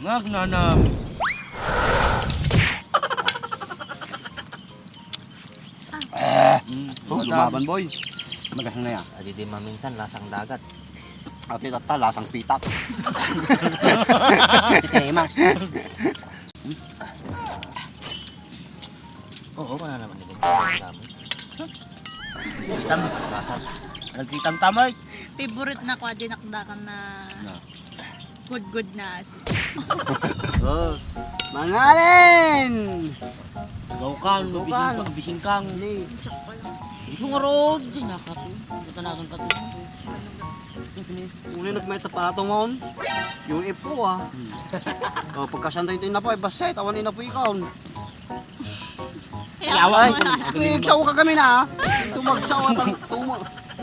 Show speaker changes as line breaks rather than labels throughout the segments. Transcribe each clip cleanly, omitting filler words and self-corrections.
Nagnanam.
Lumaban boy. Magasang na yan.
Adi di maminsan lasang dagat.
At ito lasang pitak. Titinimang.
Oo, wala naman din.
Sitam. Nagsitam tamay.
Favorite na ko, dinakdakan na good na aso.
Oh. Mangalan!
Gawkan,
Gawkan.
bising kang.
Hindi.
Gusto nga rood. Nakati. Katanakan ka to.
Uli nagmeta pa ito mo. Yung ipo ah. Oh, pagkasantay ito yung napoy, baset, awan yung napoy ikaw.
Yawa
Ay, igsaw ka kami na ah. Tumagsaw at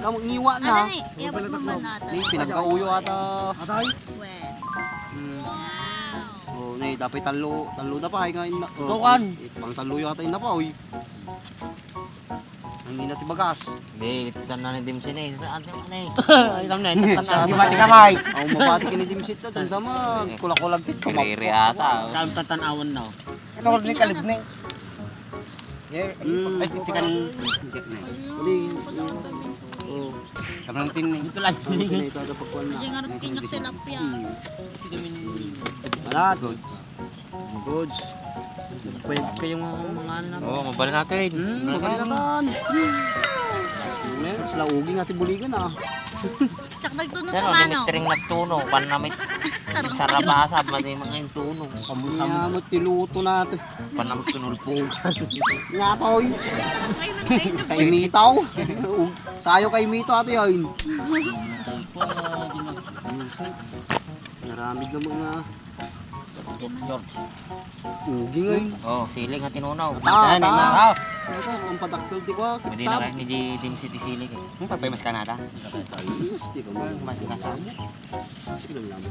ngiwa
Ano
na.
ni? Iabot mo ba natin?
Pinagkauyo ata. Atay.
Well.
Oh, nay dapat talo na pa ay ngayon na.
Gawkan.
Pang talo yata yun na pa oy. Ang ina ti bagas.
Hindi, kita na ni Dimsin eh. Saan naman eh?
Ay, lang na. Di
Mati kamay. Aw mabati kini dimsit ta damdama kulakulag tit ko.
Kiriri ata.
Saan tatanawan na.
Ito ko ni kalibne. Ay titikan inject na. Uli. Oh. Sabang tin ni.
Ito lang.
Ito ada pagkuan na.
Yung harap kinyak tilapia.
Wala goods. Goods.
Pwede kayong mga ano na.
Oo, mabalik natin.
Mabalatan. Sila uging ati buligan ah.
Tsak nagtunong
Saan
ka
o,
mano.
limit ring nagtuno. Panamit. Sarabasab, mati mga yung tuno.
Nyamot tiluto natin.
Panamit kunulpo.
Nga toy.
Kayo nagkainap.
Kay Mitaw. Tayo kay Mito ate yun. Naramid na mga
George.
uging ay.
Oh, siling at tinunaw.
Ah,
Yan,
ah. Ito, ang padaktil di ko.
Hindi na kaya, hindi Dim City siling eh.
Pagpay mas Canada. Ayos, di ko
Mas kasama.
Sige lang lang.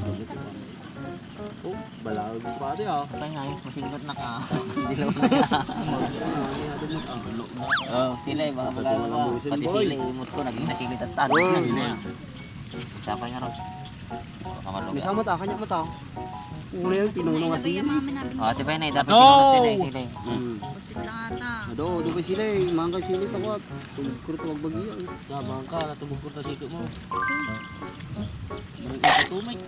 Oh, balag pa ate ah.
Kaya nga yun, masingot na ka.
Hindi lang.
Oh, sila eh, baka
Pati walang
ba.
busin,
Pati
boy.
sila, imot ko, naging nasilit at talo.
Oh,
Sapay nga raw. Kamalog.
Bisa mo ta, kanya mo ta. Uli yung tinunong kasi.
Yung mami namin.
Oh, ate pa yun eh, dapat
No!
tinunod din eh, sila eh.
Busik lang ata.
Ado, do sila eh. Mangga sila tawag. Tungkol tawag bagyo.
Sabang ka, natubog ko ta sito mo. Balik ka tumay.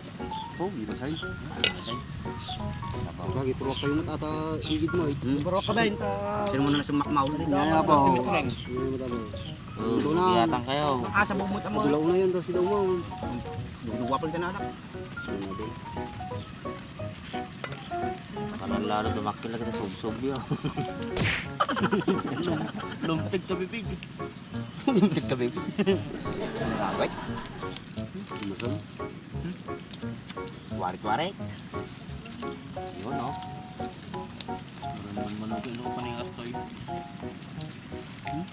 Oh, di ba say? Lagi pro kayo mo ata higit mo eh.
Baro ka ba yun ta?
Sino mo na sumakmaw?
Kaya po.
Oh,
Ito na.
iyatang kayo.
Asa bumut mo.
Dulaw na yan daw sila mo.
Duwapal ka na anak.
Parang lalo dumakil lagi na sub-sub yun.
Lumpig ka bibig.
Lumpit ka baby.
Nakaway. Masal.
Warik-warik. Yun oh.
Maraming mo na ito ilo pa ng astoy.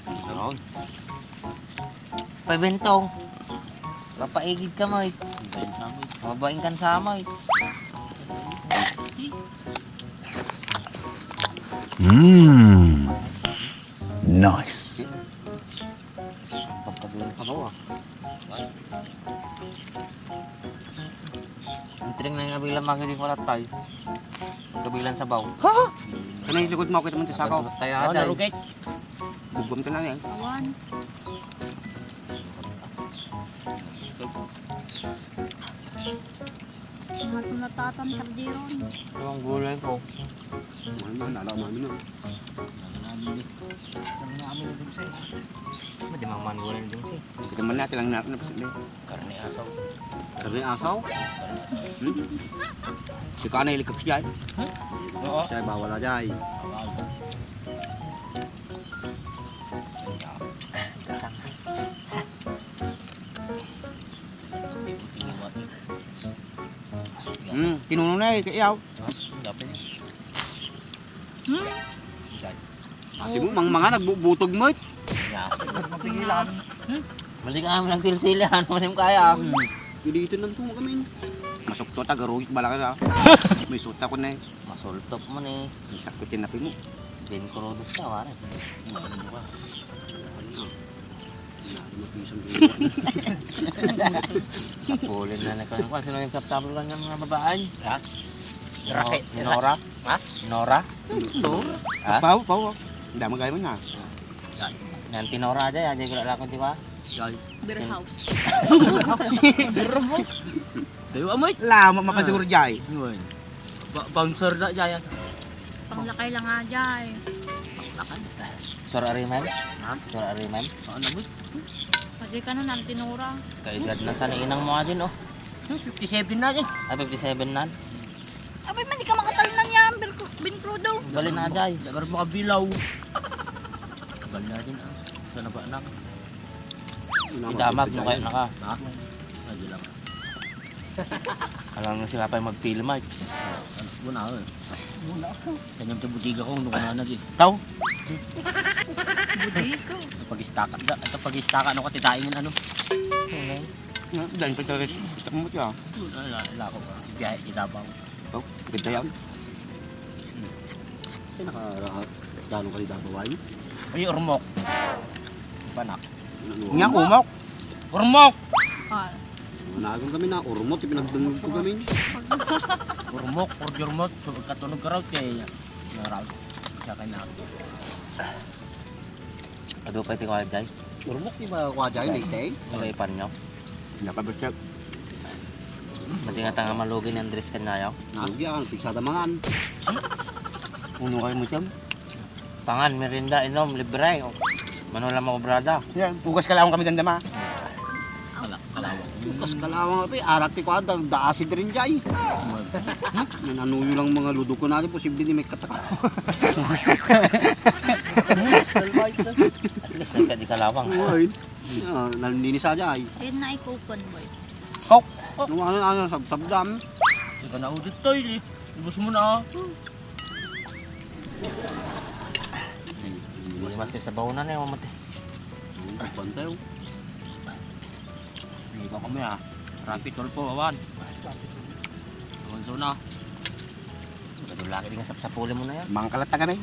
Yun. Pabentong. Papaigid ka mo eh.
Dahil sa amin.
Mabaing kan sa mo eh.
Nice.
Pagkabilang ka mo ah. Ang tring na yung kabilang magiling wala tayo. Kabilang sa baw.
Kanay likod mo kita mo ti sakaw.
Tayo
Oh,
ata.
narugay.
Bugom ka na yan.
Awan. Mga tunatatan kardiron.
Yung gulay ko.
Nala mami na.
Ba't di mga gulay din siya?
Kita man natin lang natin.
Karne asaw.
Karne asaw. Si kanay likod siya.
Oo.
Siya bawal aja. Tinunong na eh, kaiyaw.
Dapat yun.
Ate mo, mga nagbubutog mo.
Mapigilan. Mali ka namin ng silsili. Ano mo kaya?
Dito lang tungo kami. Masukto ta, garuhit bala ka. May suta ko na eh.
Masultop mo ni.
Isakutin na mo.
Ben Corodos ka, wala. Sapulin na nagkaroon. Sino yung kaptablo lang ng mga babaan? Ha? Raket. Nora? Ha? Nora?
No.
Ha?
Pau. Hindi mo gaya mo na.
Yan, tinora aja ya. Jadi kalau lakon, di ba?
Beer house.
Tayo amoy.
Lama mapasiguro jay.
Yun. Bouncer na dyan.
Panglakay lang nga dyan.
Sur Ariman? Sur Ariman?
Saan amoy?
Pwede ka na ng tinura.
Kaigad na sana inang mo din, oh.
57 na dyan.
Ay, 57 nan.
Abay, man, di ka makatalunan yan, bin crudo.
Bali na ajay.
Sagar makabilaw. Bali na din ah. Saan na ba anak?
Idamag mo kayo naka.
Ha? Lagi lang.
Alam na sila pa yung mag-film ay.
Ano? Muna ako eh. Kanyang butiga ko nung kananas eh.
Tau?
Budi ko.
Pag-istaka. Ito pag-istaka ano ka titaingin ano.
Okay.
Dahil pa talaga gusto mo siya.
Wala ko pa. Biyahe kitabaw.
Oh, ganda yan. Ay, naka-gano'ng kalida ba wine?
Ay, ormok. Panak.
Nga, umok.
Ormok!
Ah,
Nanagon kami na, urmot, pinagdungog ko kami.
Ormok, ormok. So, katunog ka raw kaya. Naraw. Siya kayo na.
Ado pa ito ajay.
Urmot, di ba kwa dyan, eh?
Nagaipan nyo.
Nakabasyak.
Mati nga tanga malugin ng Andres Kanyayaw.
Nalugi ako, pigsada mangan. Uno kayo mo siyam?
Pangan, merinda, inom, libre. Manulang mo brada.
Yan, pugas kalawang kami ganda ma.
Kalawang.
Pugas kalawang kami, arat ti kwa, da-acid rin dyan. Nanuyo lang mga ludo ko natin, posible ni may kataka.
At least nagka di kalawang.
Uy, nalinis aja ay.
ayun na ay coupon boy.
Ano, sabdam.
Hindi ka na udit tayo eh. Ibus mo na.
Hindi mas sa baunan na yung mamati.
Pantay.
Hindi ka kami ah. Rapid toll po, awan. Awan so na.
Laki din sa pulim mo na yan.
Mga kalata kami.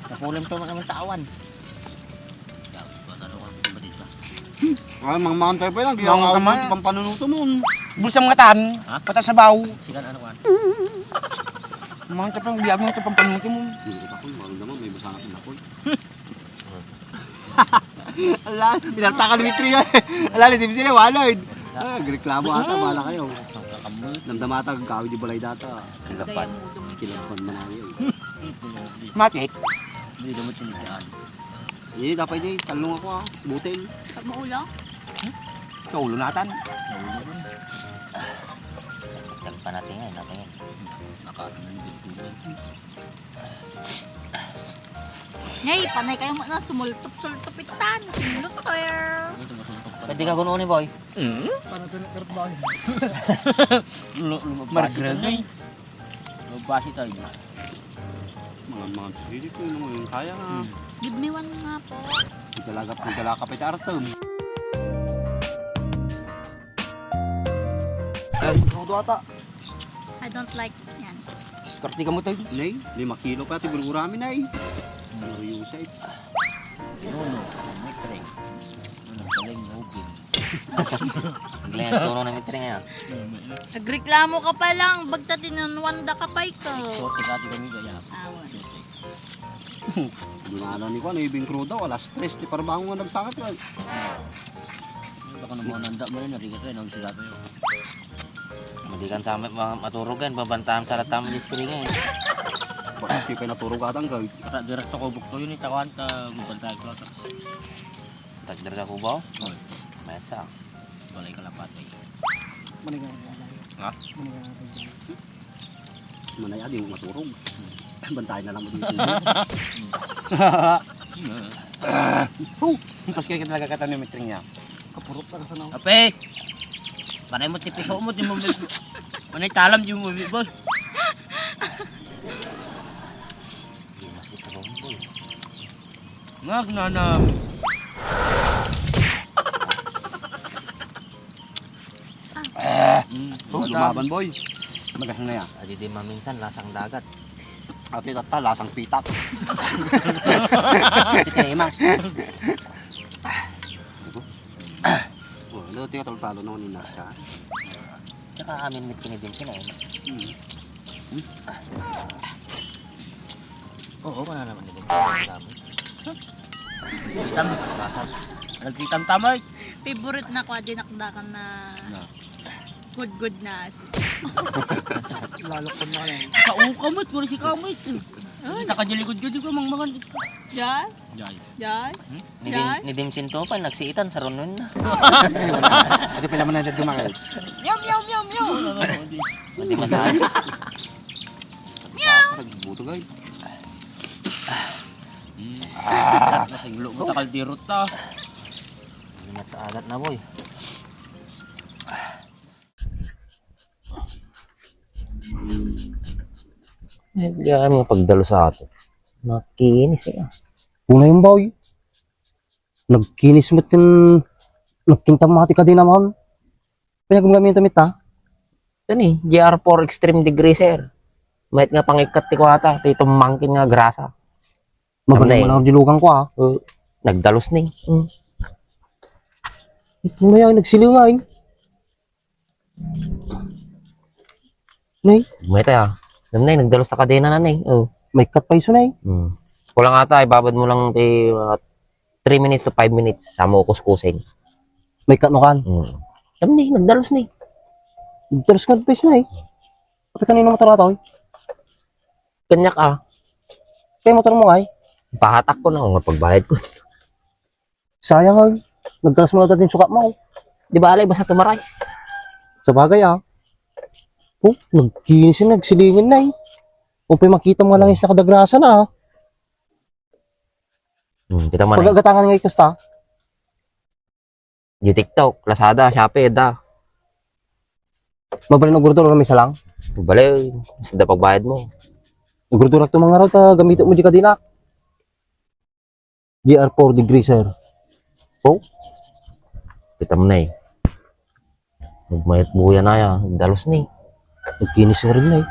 Sa pulim to mga tawan.
Patalo ka ba dito?
Ay, mga mantay pa lang, kaya nga ako pampanunuto mo.
Bulsa mga tan,
Ha?
patas sa baw.
Sigan ano kan?
Mga tapang biyag mo ito pampanuti mo.
Hindi ko ako, marang naman, may basa natin ako. Ala, pinarta ka ni Mitri nga. Ala, hindi mo sila, walad. Reklamo ata, bahala kayo.
Kakamoy.
Namdamatag, kawin di balay data.
Kilapan.
Kilapan man namin yun.
Matik.
Hindi naman tinitaan.
Hindi, dapat hindi, talong ako butil.
Pag maulo,
Kaulo natan.
Yan pa natin ngayon. Natin ngayon.
Nakakaroon ng bituloy.
ngay, panay kayo na sumultop-sultopitan. Simultor.
Ito masuntok pa.
Pwede ka gunuun ni boy.
Lumabasi tayo. Lumabasi tayo.
Mga hindi ko yung kaya nga.
Give me one nga po.
Nagdala ka pa ito artem. Rudo ata.
I don't like yan.
Karti ka mo tayo. Nay, 5 kilo pa, tibul urami na eh. Ano yung site?
Ano? May treng. Ano? Galing, okay.
Ang galing ang tono ng mitri ngayon.
Nagreklamo ka pa lang, bagta tinanwanda ka pa ikaw.
Sote ka kami kaya.
Awan.
Dunala ni ko, ano ibing crew daw, alas 3, di parang nga nagsakit ka.
Baka naman nanda mo rin, narigat rin, ang sigato yun.
Hindi kan sampai maturog yan. Babantahan sa latam di spring ngayon.
Bakit di pa naturog atang ka.
Kata direkto ko bukto yun, itakuan ka, gubantay ko lang.
Tagdar ka kubaw.
Oy,
Metsa.
balay ka lapat eh.
Manay adi mo maturog. Bantayan na lang mo dito.
Pas kaya talaga kata ni mitring niya.
Kapurot ka sa naw.
Ape! Panay mo tipiso mo, di mo panay talam, di mo boss.
Hindi mas kita rumpol.
Ngag nanam.
Oh, lumaban boy. Magasang na yan.
Adi di maminsan lasang dagat.
Ate tata, lasang pitak.
Tikremas.
Oh, ano, tiyo talo-talo na ni Narka.
Tsaka amin mit kinidin kinain. Oo, wala naman din.
Sitam. Nagsitam tamay.
Favorite na kwa dinakdakan na good na aso.
Lalo ko na lang.
Kaukamot, puro si kamot. Kita ka jaligod-gud ko mang mangan.
Jay?
Jay.
Jay?
Ni Dimsin to pa, nagsiitan sa runon na.
Kasi pila man na dumakay.
Hindi masabi.
Nagbuto guys.
Nasing lo mo takal dirot ta.
Hindi na sa agat na boy. Hindi kami mga pagdalo sa ato. Nakinis eh.
Una yung boy. Nagkinis mo't yung nagkintamati ka din naman. Kaya gumagamit tamit ha.
Ito ni, GR4 Extreme Degree sir. Mahit nga pangikat ti ko ata. Ito itong mangkin nga grasa.
Magaling mo
Tama na
lang dilukan ko ha.
Nagdalos ni.
Ito na yan, nagsilingain. Nay,
Mahit ah. Alam na nagdalos sa kadena na ni.
may cut pa iso nay.
Kulang ata, ibabad mo lang 3 minutes to 5 minutes. Sama ko kuskusin.
May cut no kan.
Alam ni, nagdalos ni.
Terus ka pa iso nay. Kapag kanino motor na to?
Kanyak ah.
Kaya motor mo ay.
Pahatak ko na kung pagbayad ko.
Sayang ay. Nagkaras mo na natin sukat mo.
Di ba alay, basta tumaray.
Sa bagay ah. Oh, nagkinis yun, nagsilingin na eh. Kung pa makita mo lang yung nakadagrasa na ah.
Kita mo na.
Pagagatangan nga ikasta.
Yung TikTok, Lazada, Shopee, da.
Mabalin ang gurdura may salang.
Balay, basta pagbayad mo.
Ang gurdura ito mga raw ta gamitin mo di ka din ah. GR4 degree sir. Oh,
Kita mo na eh. Magmayat buya na yan. Dalos ni.
nagkinis nga rin na eh.